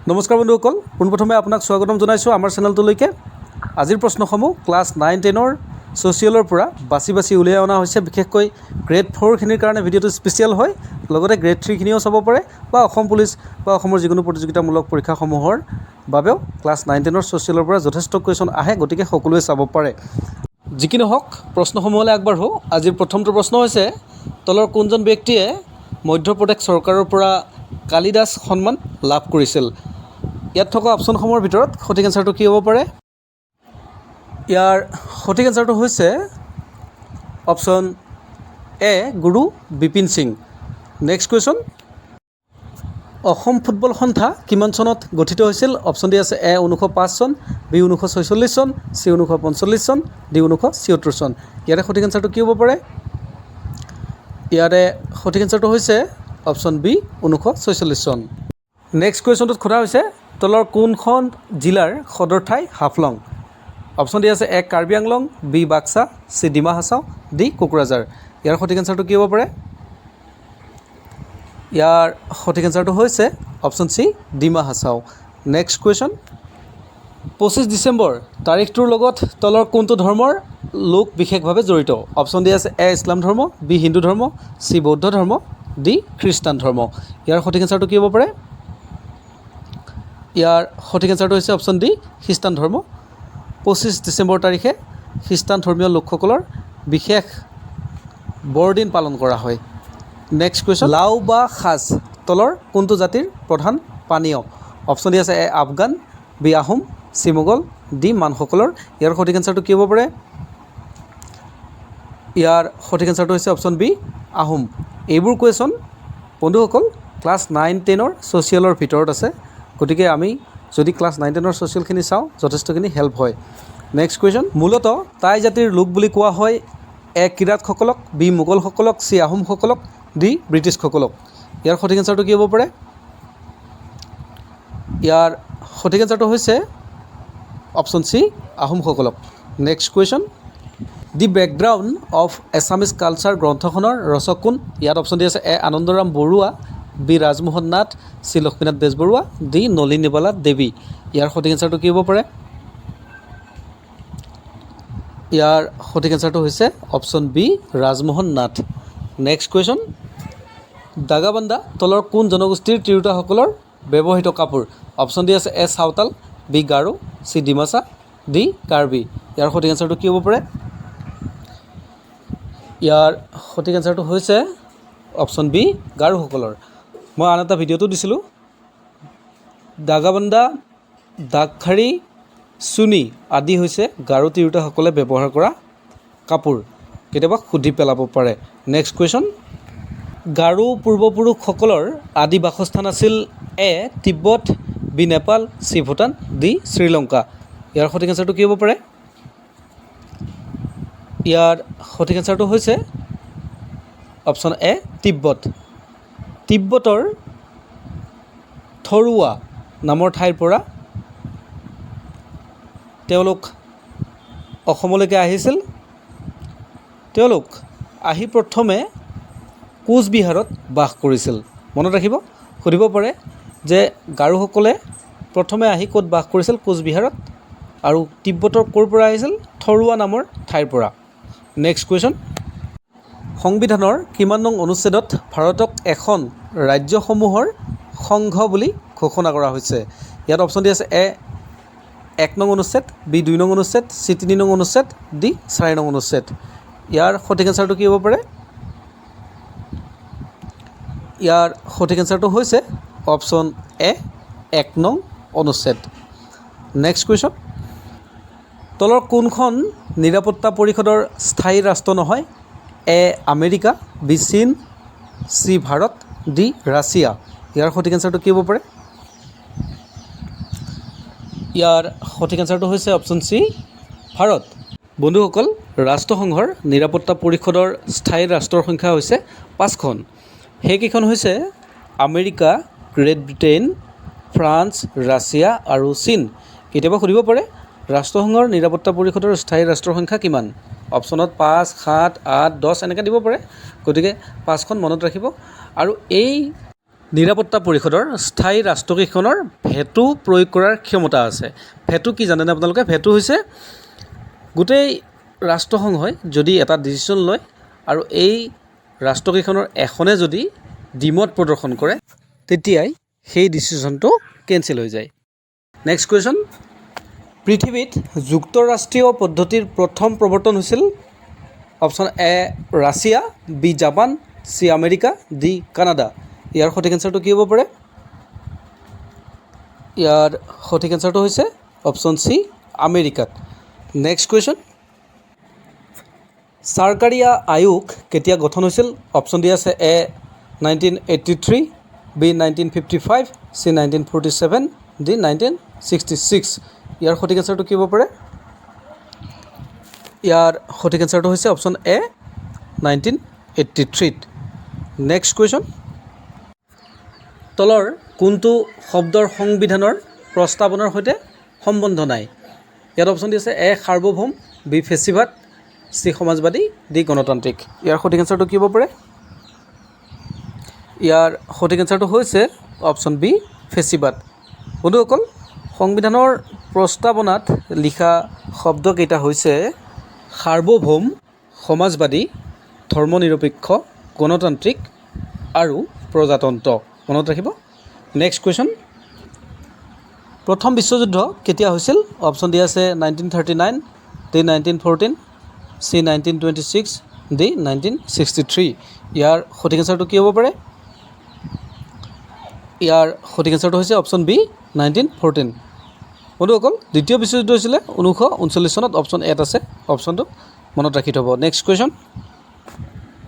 নমস্কাৰ বন্ধুসকল, পোনপ্ৰথমে আপোনাক স্বাগতম জনাইছোঁ আমাৰ চেনেলটোলৈকে। আজিৰ প্ৰশ্নসমূহ ক্লাছ নাইন টেনৰ ছ'চিয়েলৰ পৰা বাছি বাছি উলিয়াই অনা হৈছে। বিশেষকৈ গ্ৰেড ফ'ৰখিনিৰ কাৰণে ভিডিঅ'টো স্পেচিয়েল হয়, লগতে গ্ৰেড থ্ৰীখিনিও চাব পাৰে বা অসম পুলিচ বা অসমৰ যিকোনো প্ৰতিযোগিতামূলক পৰীক্ষাসমূহৰ বাবেও ক্লাছ নাইন টেনৰ ছ'চিয়েলৰ পৰা যথেষ্ট কুৱেশ্যন আহে, গতিকে সকলোৱে চাব পাৰে। যি কি নহওক, প্ৰশ্নসমূহলৈ আগবাঢ়োঁ। আজিৰ প্ৰথমটো প্ৰশ্ন হৈছে, তলৰ কোনজন ব্যক্তিয়ে মধ্যপ্ৰদেশ চৰকাৰৰ পৰা কালিদাস সন্মান লাভ কৰিছিল? ইয়াত থকা অপশ্যনসমূহৰ ভিতৰত সঠিক এনচাৰটো কি হ'ব পাৰে? ইয়াৰ সঠিক এনচাৰটো হৈছে option A, Guru Bipin Singh. Next question, Assam football সন্থা কিমান চনত গঠিত হৈছিল? অপশ্যন দি আছে, এ 1905 চন, বি 1946 চন, চি 1945 চন, ডি 1976 চন। ইয়াৰে সঠিক এনচাৰটো কি হ'ব পাৰে? ইয়াৰে সঠিক এনচাৰটো হৈছে অপশ্যন বি, 1946 চন। নেক্সট কুৱেশ্যনটোত সোধা হৈছে, তলৰ কোনখন জিলাৰ সদৰ ঠাই হাফলং? অপশ্যন দি আছে, A Karbi Anglong, B Baksa, C Dima Hasao, D Kokrajhar. ইয়াৰ সঠিক এনচাৰটো কি হ'ব পাৰে? ইয়াৰ সঠিক এনচাৰটো হৈছে option C, Dima Hasao. Next question, 25 December তাৰিখটোৰ লগত তলৰ কোনটো ধৰ্মৰ লোক বিশেষভাৱে জড়িত? অপশ্যন দি আছে, এ ইছলাম ধৰ্ম, বি হিন্দু ধৰ্ম, চি বৌদ্ধ ধৰ্ম, ডি খ্ৰীষ্টান ধৰ্ম। ইয়াৰ সঠিক এনচাৰটো কি হ'ব পাৰে? ইয়াৰ সঠিক এনচাৰটো হৈছে অপশ্যন ডি, খ্ৰীষ্টান ধৰ্ম। 25 ডিচেম্বৰ তাৰিখে খ্ৰীষ্টান ধৰ্মীয় লোকসকলৰ বিশেষ বৰদিন পালন কৰা হয়। নেক্সট কুৱেশ্যন, লাও বা সাজ তলৰ কোনটো জাতিৰ প্ৰধান পানীয়? অপশ্যন দি আছে, A Afghan, B Ahom, C Mughal, D মানসকলৰ। ইয়াৰ সঠিক এনচাৰটো কি হ'ব পাৰে? ইয়াৰ সঠিক এনচাৰটো হৈছে অপশ্যন বি, আহোম। এইবোৰ কুৱেশ্যন বন্ধুসকল ক্লাছ নাইন টেনৰ ছ'চিয়েলৰ ভিতৰত আছে, গতিকে আমি যদি ক্লাছ নাইন টেনৰ ছ'চিয়েলখিনি চাওঁ, যথেষ্টখিনি হেল্প হয়। নেক্সট কুৱেশ্যন, মূলতঃ টাই জাতিৰ লোক বুলি কোৱা হয় এ কিৰাতসকলক, বি মোগলসকলক, চি আহোমসকলক, ডি ব্ৰিটিছসকলক। ইয়াৰ সঠিক এনচাৰটো কি হ'ব পাৰে? ইয়াৰ সঠিক এনচাৰটো হৈছে অপশ্যন চি, আহোমসকলক। Next question, The Background of Assamese Culture গ্ৰন্থখনৰ ৰচক কোন? ইয়াত অপশ্যন দি আছে, A Anandaram Baruah, B Rajmohan Nath, C Lakshminath Bezbaroa, D Nalinibala Devi. ইয়াৰ সঠিক এনচাৰটো কি হ'ব পাৰে? ইয়াৰ সঠিক এনচাৰটো হৈছে option B, Rajmohan Nath. Next question, দাগাবান্দা তলৰ কোন জনগোষ্ঠীৰ তিৰোতাসকলৰ ব্যৱহৃত কাপোৰ? অপশ্যন দি আছে, A Santhal, B Garo, C Dimasa, D Karbi. ইয়াৰ সঠিক এনচাৰটো কি হ'ব পাৰে? ইয়াৰ সঠিক এনচাৰটো হৈছে অপশ্যন বি, গাৰোসকলৰ। মই আন এটা ভিডিঅ'টো দিছিলোঁ। দাগাবান্দা, দাগখাৰী, চুনি আদি হৈছে গাৰো তিৰোতাসকলে ব্যৱহাৰ কৰা কাপোৰ। কেতিয়াবা সুধি পেলাব পাৰে। নেক্সট কুৱেশ্যন, গাৰো পূৰ্বপুৰুষসকলৰ আদি বাসস্থান আছিল A Tibet, B Nepal, C Bhutan, D Sri Lanka. ইয়াৰ সঠিক এনচাৰটো কি হ'ব পাৰে? ইয়াৰ সঠিক এনচাৰটো হৈছে অপশ্যন এ, তিব্বত। তিব্বতৰ থৰুৱা নামৰ ঠাইৰ পৰা তেওঁলোক অসমলৈকে আহিছিল। তেওঁলোক আহি প্ৰথমে কোচবিহাৰত বাস কৰিছিল। মনত ৰাখিব, সুধিব পাৰে যে গাৰোসকলে প্ৰথমে আহি ক'ত বাস কৰিছিল? কোচবিহাৰত। আৰু তিব্বতৰ ক'ৰ পৰা আহিছিল? থৰুৱা নামৰ ঠাইৰ পৰা। নেক্সট কুৱেশ্যন, সংবিধানৰ কিমান নং অনুচ্ছেদত ভাৰতক এখন ৰাজ্যসমূহৰ সংঘ বুলি ঘোষণা কৰা হৈছে? ইয়াত অপশ্যন দি আছে, এ 1 নং অনুচ্ছেদ, বি 2 নং অনুচ্ছেদ, চি 3 নং অনুচ্ছেদ, ডি 4 নং অনুচ্ছেদ। ইয়াৰ সঠিক এনচাৰটো কি হ'ব পাৰে? ইয়াৰ সঠিক এনচাৰটো হৈছে অপশ্যন এ, 1 নং অনুচ্ছেদ। নেক্সট কুৱেশ্যন, তলৰ কোনখন নিৰাপত্তা পৰিষদৰ স্থায়ী ৰাষ্ট্ৰ নহয়? এ আমেৰিকা, বি চীন, চি ভাৰত, ডি ৰাছিয়া। ইয়াৰ সঠিক এনচাৰটো কি হ'ব পাৰে? ইয়াৰ সঠিক এনচাৰটো হৈছে অপশ্যন চি, ভাৰত। বন্ধুসকল, ৰাষ্ট্ৰসংঘৰ নিৰাপত্তা পৰিষদৰ স্থায়ী ৰাষ্ট্ৰৰ সংখ্যা হৈছে পাঁচখন। সেইকেইখন হৈছে America, great Britain, France, Russia আৰু চীন। কেতিয়াবা সুধিব পাৰে, ৰাষ্ট্ৰসংঘৰ নিৰাপত্তা পৰিষদৰ স্থায়ী ৰাষ্ট্ৰৰ সংখ্যা কিমান? অপশ্যনত 5, 7, 8, 10 এনেকৈ দিব পাৰে। গতিকে পাঁচখন মনত ৰাখিব। আৰু এই নিৰাপত্তা পৰিষদৰ স্থায়ী ৰাষ্ট্ৰকেইখনৰ ভেটো প্ৰয়োগ কৰাৰ ক্ষমতা আছে। ভেটো কি জানেনে আপোনালোকে? ভেটো হৈছে গোটেই ৰাষ্ট্ৰসংঘই যদি এটা ডিচিশ্যন লয় আৰু এই ৰাষ্ট্ৰকেইখনৰ এখনে যদি দ্বিমত প্ৰদৰ্শন কৰে, তেতিয়াই সেই ডিচিশ্যনটো কেঞ্চেল হৈ যায়। নেক্সট কুৱেশ্যন, পৃথিৱীত যুক্তৰাষ্ট্ৰীয় পদ্ধতিৰ প্ৰথম প্ৰৱৰ্তন হৈছিল? Option A Russia, B Japan, C America, D Canada. ইয়াৰ সঠিক এনচাৰটো কি হ'ব পাৰে? ইয়াৰ সঠিক এনচাৰটো হৈছে অপশ্যন চি, আমেৰিকাত। নেক্সট কুৱেশ্যন, চাৰকাৰীয়া আয়োগ কেতিয়া গঠন হৈছিল? অপশ্যন দিয়া আছে A 1983, B 1955, C 1947, D 1966। ইয়াৰ সঠিক এনচাৰটো কি হ'ব পাৰে? ইয়াৰ সঠিক এনচাৰটো হৈছে অপশ্যন এ, 1983ত। নেক্সট কুৱেশ্যন, তলৰ কোনটো শব্দৰ সংবিধানৰ প্ৰস্তাৱনাৰ সৈতে সম্বন্ধ নাই? ইয়াত অপশ্যন দি আছে এ সাৰ্বভৌম, বি ফেচিবাদ, চি সমাজবাদী, ডি গণতান্ত্ৰিক। ইয়াৰ সঠিক এনচাৰটো কি হ'ব পাৰে? ইয়াৰ সঠিক এনচাৰটো হৈছে অপশ্যন বি, ফেচিবাদ। বন্ধুসকল, সংবিধানৰ প্ৰস্তাৱনাত লিখা শব্দকেইটা হৈছে সাৰ্বভৌম, সমাজবাদী, ধৰ্মনিৰপেক্ষ, গণতান্ত্ৰিক আৰু প্ৰজাতন্ত্ৰ। মনত ৰাখিব। নেক্সট কুৱেশ্যন, প্ৰথম বিশ্বযুদ্ধ কেতিয়া হৈছিল? অপশ্যন দিয়া আছে 1939, D 1914, C 1926, D 1963। ইয়াৰ সঠিক এনচাৰটো কি হ'ব পাৰে? ইয়াৰ সঠিক এনচাৰটো হৈছে অপশ্যন বি, 1914। বন্ধুসকল, দ্বিতীয় বিশ্বযুদ্ধ হৈছিলে 1939 চনত। অপশ্যন এত আছে অপশ্যনটো, মনত ৰাখি থ'ব। নেক্সট কুৱেশ্যন,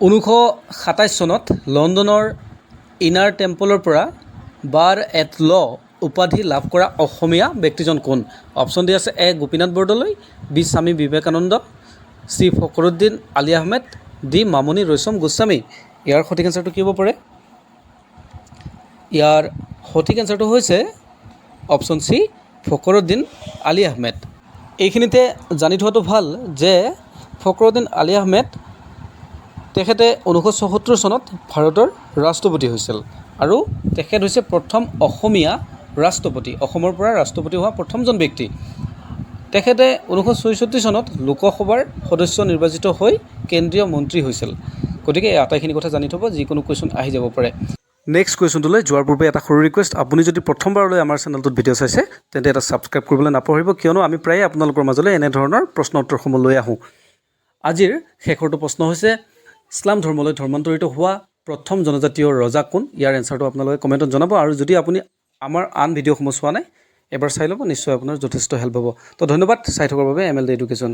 1927 চনত লণ্ডনৰ ইনাৰ টেম্পলৰ পৰা বাৰ এট ল উপাধি লাভ কৰা অসমীয়া ব্যক্তিজন কোন? অপশ্যন দিয়া আছে এ Gopinath Bordoloi, B Swami Vivekananda, C Fakhruddin Ali Ahmed, D Mamoni Raisom Goswami. ইয়াৰ সঠিক এনচাৰটো কি হ'ব পাৰে? ইয়াৰ সঠিক এনচাৰটো হৈছে অপশ্যন চি, ফকৰুদ্দিন আলী আহমেদ। এইখিনিতে জানি থোৱাটো ভাল যে ফকৰুদ্দিন আলী আহমেদ তেখেতে 1974 চনত ভাৰতৰ ৰাষ্ট্ৰপতি হৈছিল আৰু তেখেত হৈছে প্ৰথম অসমীয়া ৰাষ্ট্ৰপতি, অসমৰ পৰা ৰাষ্ট্ৰপতি হোৱা প্ৰথমজন ব্যক্তি। তেখেতে 1966 চনত লোকসভাৰ সদস্য নিৰ্বাচিত হৈ কেন্দ্ৰীয় মন্ত্ৰী হৈছিল। গতিকে এই আটাইখিনি কথা জানি থ'ব, যিকোনো কুৱেশ্যন আহি যাব পাৰে। নেক্সট কুৱেশ্যনটোলৈ যোৱাৰ পূৰ্বে এটা সৰু ৰিকুৱেষ্ট, আপুনি যদি প্ৰথমবাৰলৈ আমাৰ চেনেলটোত ভিডিঅ' চাইছে, তেন্তে এটা ছাবস্ক্ৰাইব কৰিবলৈ নাপাহৰিব, কিয়নো আমি প্ৰায়ে আপোনালোকৰ মাজলৈ এনেধৰণৰ প্ৰশ্ন উত্তৰসমূহ লৈ আহোঁ। আজিৰ শেষৰটো প্ৰশ্ন হৈছে, ইছলাম ধৰ্মলৈ ধৰ্মান্তৰিত হোৱা প্ৰথম জনজাতীয় ৰজা কোন? ইয়াৰ এনচাৰটো আপোনালোকে কমেণ্টত জনাব আৰু যদি আপুনি আমাৰ আন ভিডিঅ'সমূহ চোৱা নাই, এবাৰ চাই ল'ব, নিশ্চয় আপোনাৰ যথেষ্ট হেল্প হ'ব। তো ধন্যবাদ চাই থকাৰ বাবে এম এল ডি এডুকেশ্যন।